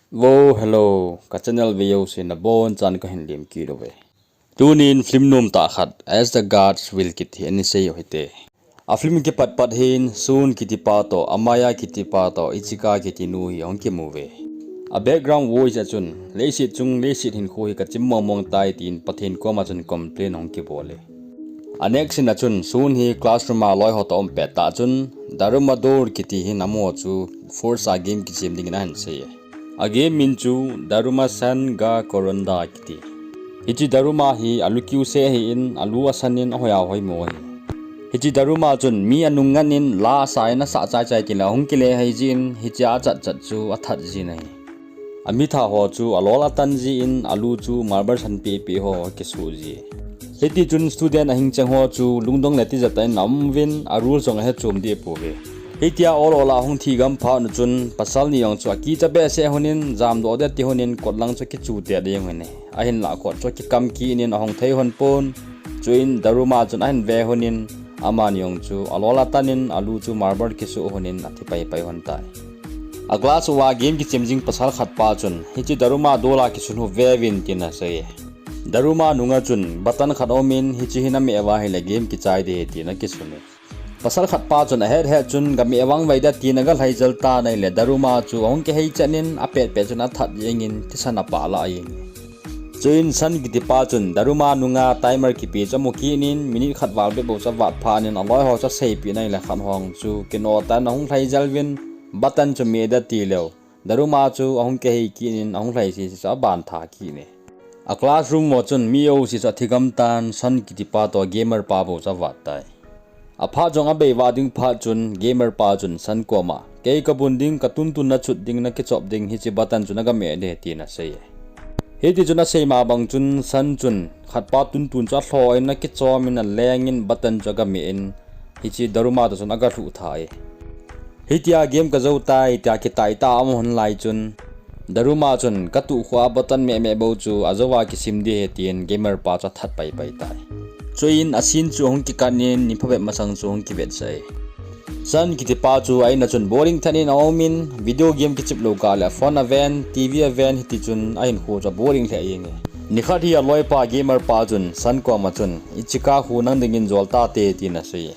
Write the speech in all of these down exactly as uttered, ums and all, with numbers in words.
Wo, hello, ka channel vea jouse nabonchauvin kahin lemkit uve. Tunin film nomtah khat, As the Gods Will kiti hi isei u hite. A film kipat pat hin Sun kitipa toh, Amaya kitipa toh, Ichika kitinu hi ahung kimu uve. A background voice a chun, leiset chung, leiset hinkho hi kachim mongmong tai tin Pathen koma chun complain ahung kibol e. A next scene a chun Sun hi classroom a aloiho toh aum pettah chun, Daruma Door kiti hin amaho chu force a game kichem dingin ahin sei e. A game min chu Daruma San ga Koronda kiti. Hiche Daruma hi alu kiu se ahin, alu asan in ahoi a hoimo ahi. Hiche Daruma chun mi anung ngat in la asa in asah chaichai tile ahung kile hei jin, hichea achat chat chu athat jin ahi. Amitha ho chu alol atan jin, alu chu marble san pehpeh ho akisoh ji. Hitichun student ahing cheng ho chu lungdong le tijat tah in aum uvin, a rule jong ahe chom deh pouve. Hitia ol ol a ahung thigam phat un chun pasal ni jong chu akicha behseh lhonin, jamdoh ding ati lhonin kot lang chu akichu tet jeng lhon e. Ahinlah kot chu akikam kit in ahung thei lhon pon. Chuin Daruma chun ahin ve lhonin, amani jong chu alol atan in alu chu marble kisoh lhonin athi paipai lhon tai. A class uva game kichem jing pasal khat pa chun, hiche Daruma Door a kisun u veuvin tin asei e. Daruma nunga chun button khat aumin, hiche hi nameh uva ahile game kichai ding ahi tin akisun e. Pasal khat pa chun ahet het chun gameh vangvai ding atin agalhai jel tan ahile Daruma chu ahung kihei chan in apetpet chun athat jengin thisan apah lah jeng e. Chuin San kitipa chun Daruma nunga timer kipe chu amu kit in minute khat val bep bou chu avat phat in aloiho chu aseipeh in ahile khat hong chu kinoh tah in ahung lhai jel uvin button chu meh ding ati leu Daruma chu ahung kihei kit in ahung lhai sese chu aban tha kit e. A classroom uva chun mi jouse chu athigam tan San kitipa toh gamer pa bou chu avat tai. Aphat jong abei vah ding phat chun gamer pa chun San koma, kei kabun ding, katuntun nachut ding, nakichop ding, hiche button chu nagameh ding ahi tin asei e. Hitichun asei ma bang chun San chun khatpa tuntun chu alhoh in akichom in aleng in button chu agameh in hiche Daruma toh chun agalhuh tha e. Hitia game kajou tai tia kitah tah a aum lhon lai chun Daruma chun katuh khua button mehmeh bou chu ajouva kisim ding ahi tin gamer pa chu athat paipai tai. Chuin a scene chu ahung kikat in ni phabep masang chu ahung kivetsah e. San kitipa chu a in a chun boring tah in aumin video game kichep lou kah le phone aven, TV aven hitichun ahinkho chu boring lheh jeng e. Nikhat hi aloipa gamer pa chun San koma chun, Ichika khu nang dingin jol tate tin asei e.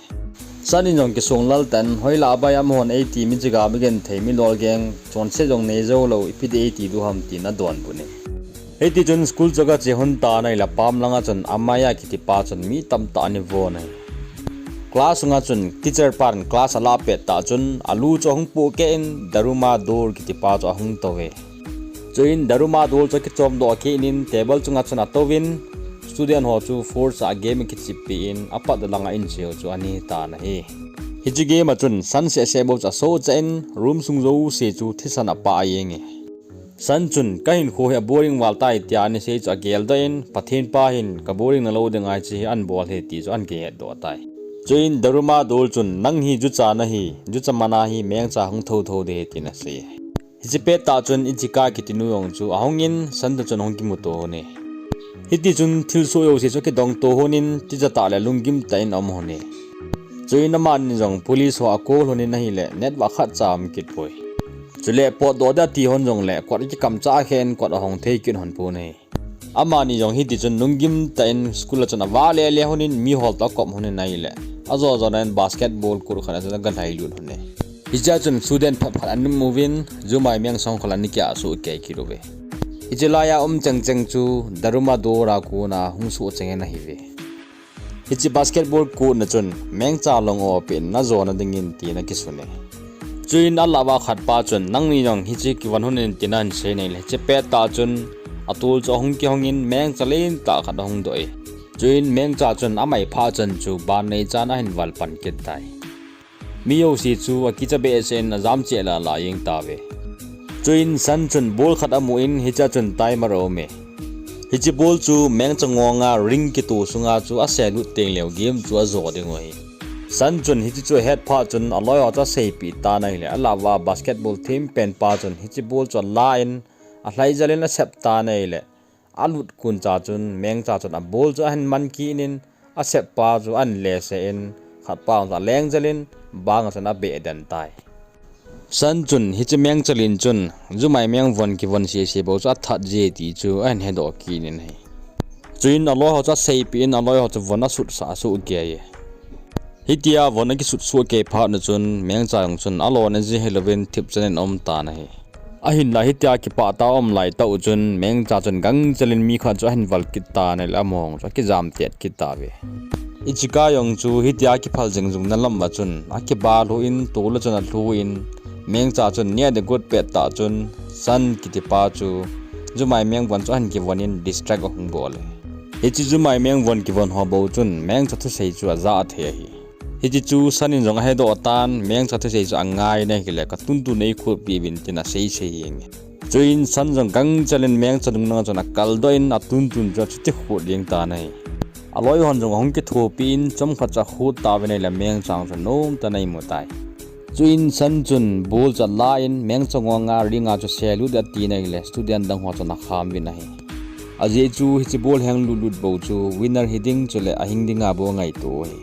San in jong kisong lal tah in, hoilah a bai amahon eiti mi jiga mi genthei mi lolgeng, chonset jong nei joulou, ipi ding eiti diu ham tin adonbut e. Hitichun school chu agache lhon tan ahile pam langa chun Amaya kitipa chun mi tamtah ana von e. Class sunga chun teacher pan class alah pettah chun alu chu ahung pohkeh in Daruma Door kitipa chu ahung tou e. Chuin Daruma Door chu akichomdoh kit in table chunga chun atouvin student ho chu force a game akichep peh in apat langa inseo chu anei tan ahi. Hiche game a chun San sehseh bou chu asohcha in room sung jouse chu thisan apah jeng e. San chun kahinkho hi aboring val tai tia anisei chu ageldoh in Pathen pa hin kaboring nalou dinga hiche hi ahin bol ahi ti chu ahin kihetdoh tai. Chuin Daruma Door chun nang hi jucha nahi, jucha mana hi mengcha hung thouthou ding ahi tin asei e. Hiche pettah chun Ichika kitinu jong chu ahungin San toh chun ahung kimuto lhon e. Hitichun thilsoh jouse chu akidongto lhonin tijat tah le lunggim tah in aum lhon e. Chuin amani jong police ho akou lhonin ahile network khatcha aum kit poi. Chule potdoh ding ati lhon jongle kot akikamcha khen kot ahong thei kit lhon pon ahi. Amani jong hitichun lunggim tah in school a chun avah lele lhonin mihol toh akop lhonin ahile ajo jona in basketball court khat a chun agalhailut lhon e. Hichea chun student phabep khat ana um uvin, jumai meng song khat ana kia sohkei kit uve. Hiche laiya um chengcheng chu Daruma Door a kona hung soh cheng in ahiuve. Hiche basketball court na chun mengcha long o peh in najona dingin tin akisun e. Chuin alah uva khatpa chun nangni jong hiche kivon lhon in tin ahin sei in ahile hiche pettah chun atol chu ahung kihongin mengcha lentah khat ahung doh e. Chuin mengcha chun amai phah chan chu ban neichan ahin valpan kit tai. Mi jouse chu akicha behseh in ajam cheh lala jeng tauve. Chuin San chun ball khat amun hichea chun timer aume. Hiche ball chu mengcha ngonga ring kito sunga chu aselut tengleu game chu ajo dingu ahi. San chun hiche chu ahet phat chun aloiho chu aseipeh tan ahile alah uva basketball thempen pa chun hiche ball chu alan alhaijelin asep tan ahile alut kuncha chun mengcha chun a ball chu ahin man kit in aseppa chu ahin leseh in khatpa chu alengjelin banga chun abeh den tai. San chun hiche Mengchalin chun jumai meng von kivon sese bou chu athat je ti chu ahin hedoh kit in ahi. Chuin aloi ho chu aseipeh in aloi ho chu von asutsah soh kei e. Hitia von akisutsoh kei phat un chun Mengcha jong chun alona ji hilouvin thipchan in aum tan ahi. Ahinlah hitia kipah tah a aum lai tah u chun Mengcha chun gangchel in mi khat chu ahin val kit tan ahile amaho chu akijam tet kit tauve. Ichika jong chu hitia kiphal jing jungna lam a chun akiba lhu in tol a chun alhu in Mengcha chun neh a agot pet tah chun San kitipa chu jumai meng von chu ahin kivon in distract ahung bol e. Hiche jumai meng von kivon ho bou chun Mengcha thusei chu aja thei ahi. Hiche chu San in jong ahedoh tan, Mengcha thusei chu angai in ahile, katuntun eikhutpeh uvin tin aseisei jenge. Chuin San jong gangchel in Mengcha nungnung a chun akaldoh in atuntun chu achuti khut jeng tan ahi. Aloi hon jong ahung kithopi in chomkhat chu akhut tauvin ahile Mengcha chu nomtah in a imu tai. Chuin San chun ball chu ala in Mengcha ngonga ring a chu selut in ati in ahile student dang ho chun akham uvin ahi. Ajeh chu hiche ball heng lutlut bou chu winner hiding chule ahing dinga bou angaito u ahi.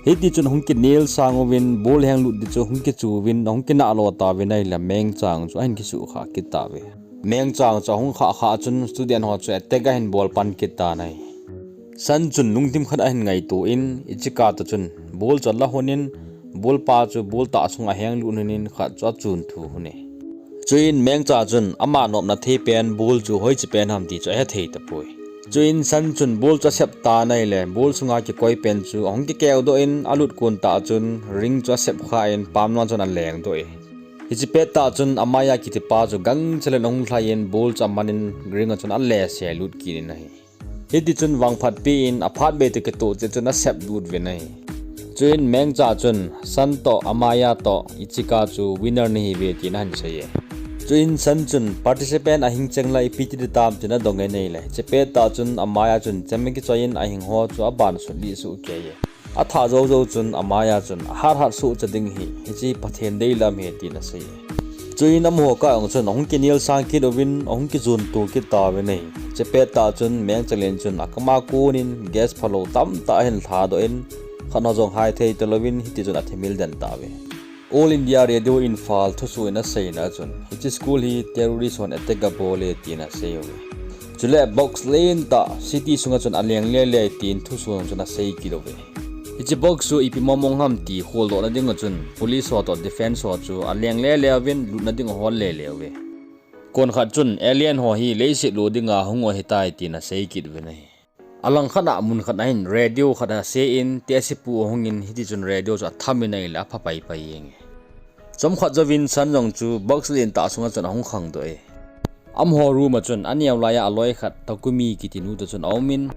Hitichun ahung kinel sang uvin ball heng lut di chu ahung kichu uvin ahung kinahlo tauvin ahile Mengcha chu ahin kisuhkhah kit tauve. Mengcha chu ahung khah khah chun student ho chu attack ahin bol pan kit tan ahi. San chun lungthim khat ahin ngaito in Ichika toh chun ball chu ala hon in ball pa chu ball tah sunga aheng lut hon in khat chu achun thu hon e. Chuin Mengcha chun ama nopna thei pen ball chu hoiche pen ham ti chu ahethei tapoi. Chuin San chun ball chu asep tan ahile ball sunga kikoi pen chu ahung kikeudoh in alut kon tah chun ring chu asep khah in pamlang chun alengdoh e. Hiche pettah chun Amaya kitipa chu gangchel in ahung lhai in ball chu aman in ring a chun ale selut kit in ahi. Hitichun vangphat pen aphat bei toh kitoh cheh chun asep lut uvin ahi. Chuin Mengcha chun San toh, Amaya toh, Ichika chu winner nahiuve tin ahin sei e. Chuin San chun participant ahing cheng la ipi ti ditam tin adong e ahile, hiche pettah chun Amaya chun chem akichoi in ahing ho chu aban sut lih suh kei e. Athah jou jou chun Amaya chun ahat hat suhcha ding hi, hiche Pathen deilam ahi tin asei e. Chuin amaho kah jong chun ahung kinel sang kit uvin ahung kijon to kit tauvin ahi. Hiche pettah chun Mengchalin chun akam a kon in gas phalou tamtah ahin lhadoh in khat ho jong hai thei talouvin hitichun athimil den tauve. All India Radio Imphal thusoh in aseina a chun hiche school hi terrorist hon attack abol e tin asei uve. Chule box lentah city sunga chun aleng lele tin thusoh jong chun asei kit uve. Hiche box chu ipi mong mong ham ti kholdohna dinga chun police ho toh defence ho chu aleng lele uvin lutna ding ahol lele uve. Konkhat chun alien ho hi leiset lo dinga hung u ahitai tin asei kit uvin ahi. Alangkhat a mun khat a hin radio khat ase in tesipu ahung in hitichun radio chu atham in ahile apha paipai jenge. Chomkhat jouvin San jong chu box lentah sunga chun ahung khangdoh e. Amaho room a chun aneo laiya aloi khat Takumi kitinu toh chun aumin,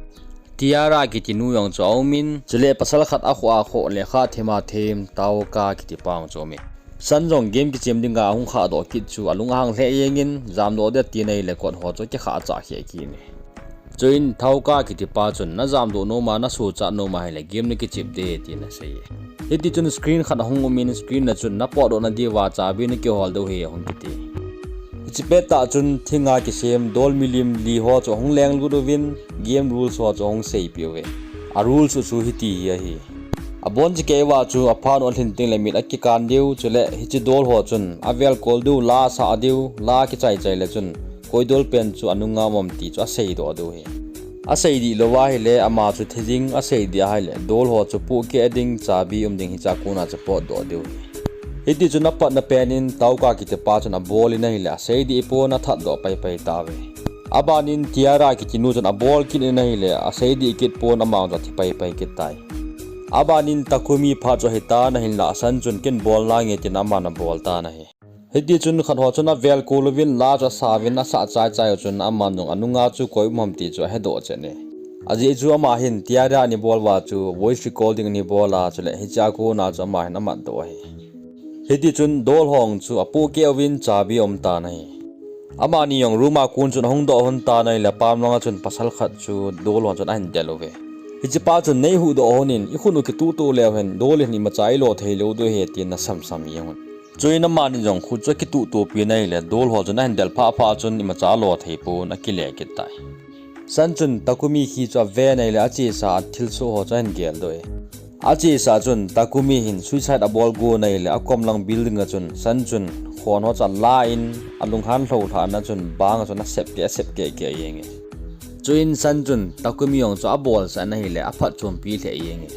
Tiara kitinu jong chu aumin, chule pasal khat akhoh akhoh lekha them a them Taoka kitipa jong chu aumin. San jong game kichem dinga ahung khahdoh kit chu alung ahang lheh jengin jamdoh ding atin ahile kot ho chu akikhah chah kheh kit e. Chuin Taoka kitipa chun najamdoh nom a nasochat nom ahile game nakichep ding tin asei e. Hitichun screen khat ahung umin screen a chun napotdoh nadiuva chabi nakihol diu ahi ahung kiti. Hiche pettah chun thinga kisem doll milim li ho chu ahung lenglut uvin game rules ho chu ahung seipeh uve. A rules u chu hiti hi ahi. Abonchakei uva chu aphat u alhin tengle mit akikan diu, chule hiche doll ho chun avel kol diu, la asah diu, la akichai chai le chun koi doll pen chu anunga um am ti chu aseidoh diu ahi. Asei dih louva ahile ama chu thi ding, asei dih ahile doll ho chu pohkeh ding, chabi um ding hichea kona chu potdoh diu ahi. Hitichun apatna pen in Taoka kitipa chun abol in ahile asei dih pon athatdoh paipai tauve. Abanin Tiara kitinu chun abol kit in ahile asei dih kit pon ama jong chu athi paipai kit tai. Abanin Takumi phat chu ahitan ahinlah San chun ken bol nange tin aman abol tan ahi. Hitichun khat ho chun avel kol uvin la chu asa uvin asah chai chai u chun aman jong anunga chu koi um ham ti chu ahedoh chet e. Ajeh chu ama hin Tiara ana bol uva chu voice recording ana bol a chule hichea kona chu ama hin amatdoh ahi. Hitichun doll ho jong chu apohkeh uvin chabi aum tan ahi. Amani jong room a kon chun ahung doh lhon tan ahile pamlanga chun pasal khat chu doll ho chun ahin del uve. Hichepa chun neihuhdoh lhon in ikhut u kituhtuh leu hen doll in imacha ilo theilou diu ahi tin ana samsam jeng un. Chuin amani jong khut chu akituhtuhpi in ahile doll ho chun ahin del phah phah chun imacha alo thei pon akile kit tai. San chun Takumi khi chu aven ahile achesa athilsoh ho chu ahin geldoh e. Achesa chun Takumi hin suicide abol gon ahile akom lang building a chun Sun chun khon ho chu ala in alunghan lhou lhah na chun bang a chun asep keh, asep keh keh jeng e. Chuin Sun chun Takumi jong chu abolsah in ahile aphatchompi lheh jeng e.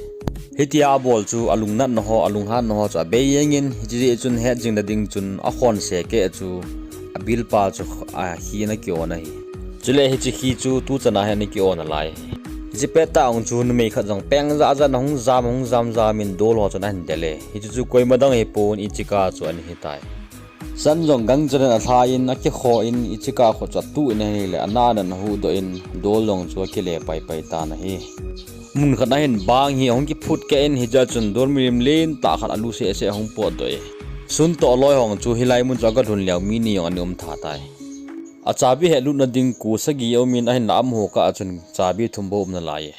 Hitia abol chu alungnatna ho, alunghanna ho chu abei jeng in, hiche jeh chun hetjing na ding chun akhonse keh chu abilpa chu akhi in aki-on ahi. Chule hiche khi chu tuchan a hin ana ki-on nalai. Hiche pettah jong chu numei khat jong peng jah jah in ahung jam, ahung jam jam in doll ho chun ahin del e. Hiche chu koima dang ahipon Ichika chu ana hitai. Sun jong gangchel in alha in akikho in Ichika khut chu atuh in ahile ana nan ahuhdoh in doll jong chu akile paipai tan ahi. Mun khat a hin bang hi ahung kiphut keh in hichea chun doll milim lentah khat alu sehseh ahung potdoh e. Sun toh aloi ho chu hilai mun chu aga lhun leu mi ni jong ana um tha tai. Achabi hetlutna ding ko sagi aum in ahinla amaho kah a chun chabi thum bou um nalai e.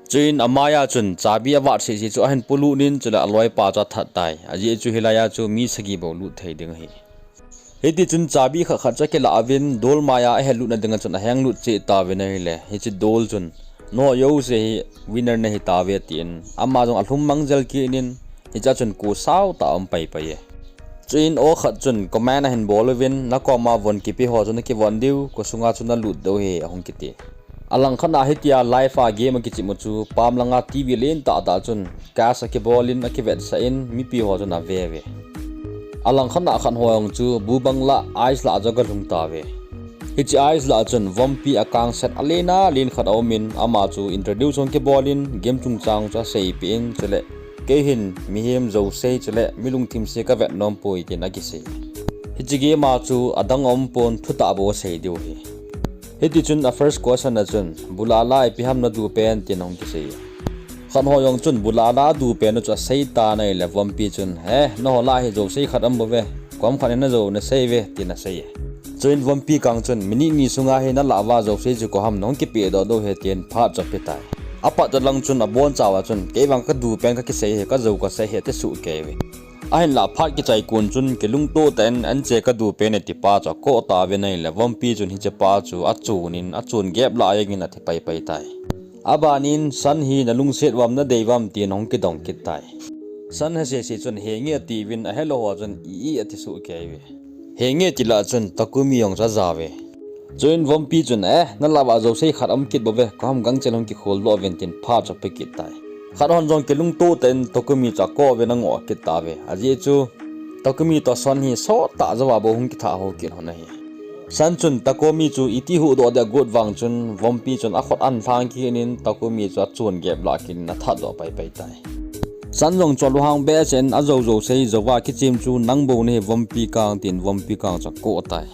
Chuin amaiya chun chabi avat sehseh chu ahin polut in chule aloipa chu athat tai. Ajeh chu hilaiya chu mi sagi bou lut thei ding ahi. Hitichun chabi khat khat chu akilah uvin doll maiya ahetlutna dinga chun ahenglut cheh tauvin ahile hiche doll chun, nangho jouse hi winner nahitauve tin ama jong alhum mang jel kit in, hichea chun ko saotah a um paipai e. Chuin aw khat chun comment ahin bol uvin, nakoma von kipe ho chu nakivon diu, ko sunga chu nalut diu ahi ahung kiti. Alangkhat a hitia live a game akichep u chu pam langa TV lentah tah chun cast akibol in akivetsah in mipi ho chun ave uve. Alangkhat a khat ho jong chu bu bang lah ice lah chu aga lhung tauve. Hiche ice lah chun Vompi akangset alen alen khat aum in ama chu introduce hung kibol in game chungchang chu aseipeh in chule, kei hin mihem jousei chule mi lungthimse kavet nompoi tin akisei. Hiche game a chu adang aumpon, thutah bou asei diu ahi. Hitichun a first question a chun, bulala ipi ham nadu pen tin ahung kisei. Khat ho jong chun bulala adu pen u chu asei tan ahile Vompi chun, he, naho lah hi jousei khat aumbouve, kom khat hi najou nasei uve tin asei e. Chuin Vompi kang chun minute ni sunga hi nalah uva jousei chu ko ham nahung kipehdoh diu ahi tin phat chu apetai. Apatcha lang chun abonchauva chun, kei vang kadu pen kakisei ahi, kajou kasei ahi ati soh kei uve. Ahinlah phat kichai kon chun kilungtoh tah in anche kadu pen e tipa chu akoh tauvin ahile Vompi chun hichepa chu achon in achon gep lah jengin athi paipai tai. Abanin Sun hi nalungset uvam nadei uvam tin ahung kidong kit tai. Sun he sese chun henge atiuvin ahelou ho chun i i ati soh kei uve. Henge tilah chun Takumi jong chu ajauve. Chuin Vompi chun, eh, nalah uva jousei khat aum kit bouve, ko ham gangchel hung kikholdoh uvin tin phat chu ape kit tai. Khat hon jong kilungtoh tah in Takumi chu akoh uvin angoh kit tauve. Ajeh chu Takumi toh Sun hi sottah jouva bou hung kithah ho kit lhon ahi. Sun chun Takumi chu iti huhdoh ding agot vang chun Vompi chun akhut ahin lhang kit in Takumi chu achon gep lah kit in athatdoh paipai tai. Sun jong chu alunghang behseh in ajou jousei jouva kichem chu nang bou nahi Vompi kang tin Vompi kang chu akoh tai.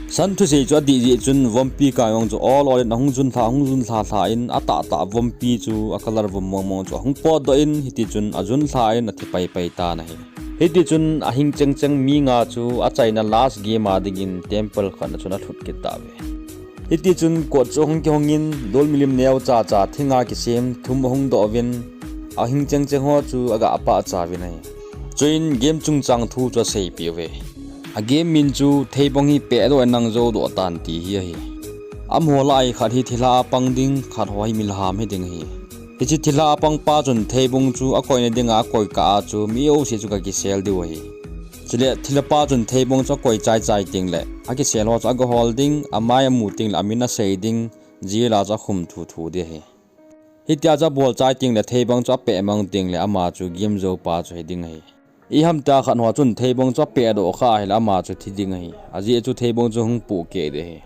Sun thusei chu adih jeh chun Vompi kang jong chu ol ol in ahung junlha, ahung junlha lha in atahtah Vompi chu a colour vom mong mong chu ahung potdoh in hitichun ajunlha in athi paipai tan ahi. Hitichun ahing chengcheng mi nga chu achaina last game a dingin temple khat na chun alhut kit tauve. Hitichun kot chu ahung kihong in, doll milim neocha cha thinga kisem thum ahung doh uvin, ahing chengcheng ho chu aga pahcha uvin ahi. Chuin game chungchang thu chu aseipeh uve. A game min chu theibong hi pehdoh in nang joudoh tan ti hi ahi. Amaho lah a khat hi thilha a pang ding, khat ho hi milham hiding ahi. Hiche thilha a pangpa chun theibong chu akoina dinga akoi kah a chu mi jouse chu aga kisel diu ahi. Chule thilhapa chun theibong chu akoi chai chai tengle akisel ho chu aga hol ding, amai amu tengle amin asei ding, jail a chu akhum thu thu ding ahi. Hitia chu abol chai tengle theibong chu apeh mang tengle ama chu game joupa chu hiding ahi. Iham tia khat ho chun theibong chu apehdoh kha ahile ama chu thi ding ahi. Ajeh chu theibong chu hung pohkeh ding ahi.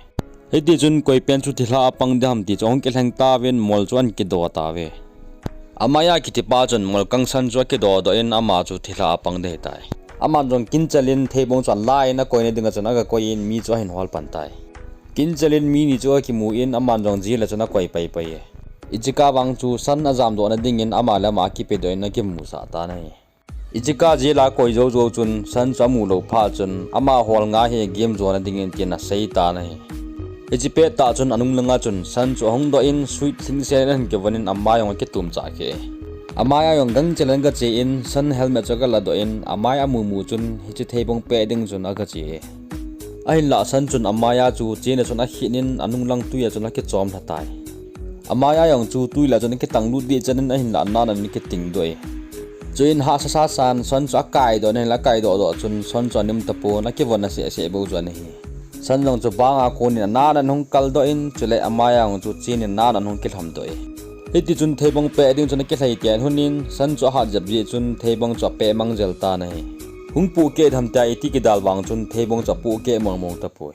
Hitichun koipen chu thilha a pang ding ham ti chu ahung kilheng tauvin mol chu ahin kido tauve. Amaiya kitipa chun mol kangsan chu akidodoh in ama chu thilha a pang ding ahitai. Aman jong kinchel in theibong chu ahin la in akoina dinga chun aga koi in mi chu ahin hol pan tai. Kinchel in mi ni chu akimu in aman jong jail a chun akoi paipai e. Ichika vang chu Sun ajamdohna dingin ama le ama akipedoh in akimusah tan ahi. Ichika jail a akoi jou jou chun Sun chu amu lou phat chun ama hol ngai hi game jona dingin tin asei tan ahi. Hiche pettah chun anung langa chun Sun chu ahung doh in sweet lhingsel in ahin kivon in amai jong akitumchah keh e. Amaiya jong gangchel in agache in Sun helmet chu agaladoh in amai amu mu chun hiche theibong peh ding chun agache e. Ahinlah Sun chun amaiya chu chena chun akhit in anung lang tuia chun akichom lha tai. Amaiya jong chu tui lah chun akitang lut deh chan in ahinlah nan an akiting doh e. Chuin hahsa sasan Son chu akaidoh in ahile, akaidoh doh chun Son chu aum tapon, akivon a seh seh bou chu ana hi. Son jong chu banga konin ana nan hung kaldoh in, chule Amaya jong chu chenin ana nan hung kilhamdoh e. Hitichun theibong peh ding chun akilhai tia hunin, Son chu ahat jep jeh chun theibong chu apeh mang jel tan ahi. Hung pohkeh tham tia iti kidal vang chun theibong chu apohkeh mong mong tapoi.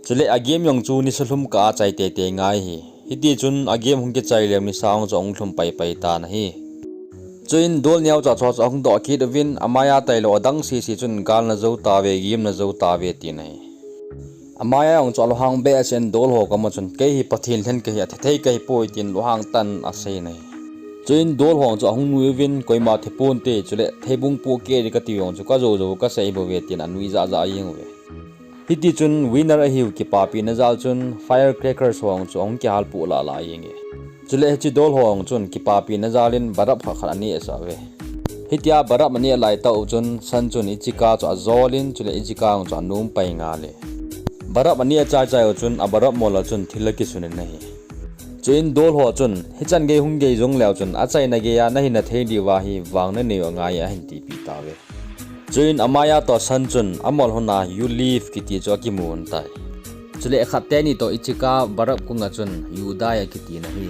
Chule a game jong chu nisa lhum kah a chai teitei ngai hi. Hitichun a game hung kichai leu nisa jong chu ahung lhum paipai tan ahi. Chuin Doll neocha chu chu ahung doh kit uvin, Amaya tailou adang sese chun gal najou tauve, game najou tauve tin ahi. Amaya jong chu alunghang behseh in Doll ho koma chun, kei hi Pathen lhen kahi, athethei kahipoi tin lunghang tah in asei in ahi. Chuin Doll ho chu ahung nui uvin, koima theponte, chule theibong pohkeh ding kati jong chu kajou jou kasei bouve tin anui jah jah jeng uve. Hitichun winner ahiu kipapina jal chun firecrackers ho chu ahung kihal poh lah lah jenge. Chule hiche Doll ho chun kipapina jal in barap khat khat aneh sah uve. Hitia barap aneh lai tah u chun Son chun Ichika chu ajol in, chule Ichika jong chu anom pai ngal e. Barap aneh chai chai u chun a barap mol a chun thil akisun in ahi. Chuin Doll ho chun, hichan gei hung gei jong leu chun achaina geiya nahin nathei diuva hi vang nanei u angai e, ahin tipi tauve. Chuin Amaya toh Son chun amol hon a You Live kiti chu akimun tai. Chule khat teni toh Ichika barap kung a chun You Die akiti in ahi.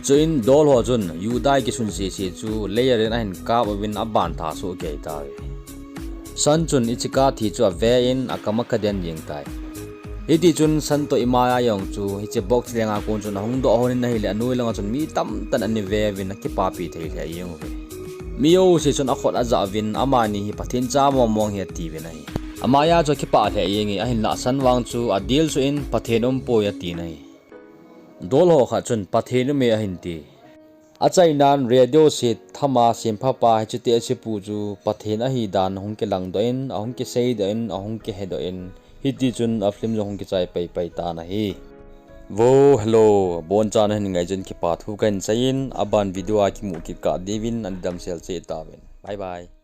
Chuin Doll ho chun You Die kisun sese chu layer in ahin kap uvin aban tha soh kei tai. Son chun Ichika thi chu ave in akam a kaden jeng tai. Hitichun Son toh Amaya jong chu hiche box lenga kon chun ahung doh lhon in ahile, anoi langa chun mi tamtah in ana ve uvin akipapi thei lheh jeng uve. Mi jouse chun akhut ajah uvin, amani hi Pathen cha mong mong hi atiuvin ahi. Amaya chu akipah lheh jenge, ahinlah Son vang chu adilsuh in Pathen umpoi atin ahi. Doll ho khat chun Pathen um e ahin ti. Achainan radio set thama sempha pa hiche tehsepu chu Pathen ahi dan ahung kilangdoh in, ahung kiseidoh in, ahung kihedoh in, hitichun a film jong hung kichai paipai tan ahi. Vo, hello, abonchan nahin ngai jeh un kipa thu kahin seiyin, aban video a kimu kit kah diuvin nadamsel cheh tauvin. Bye bye.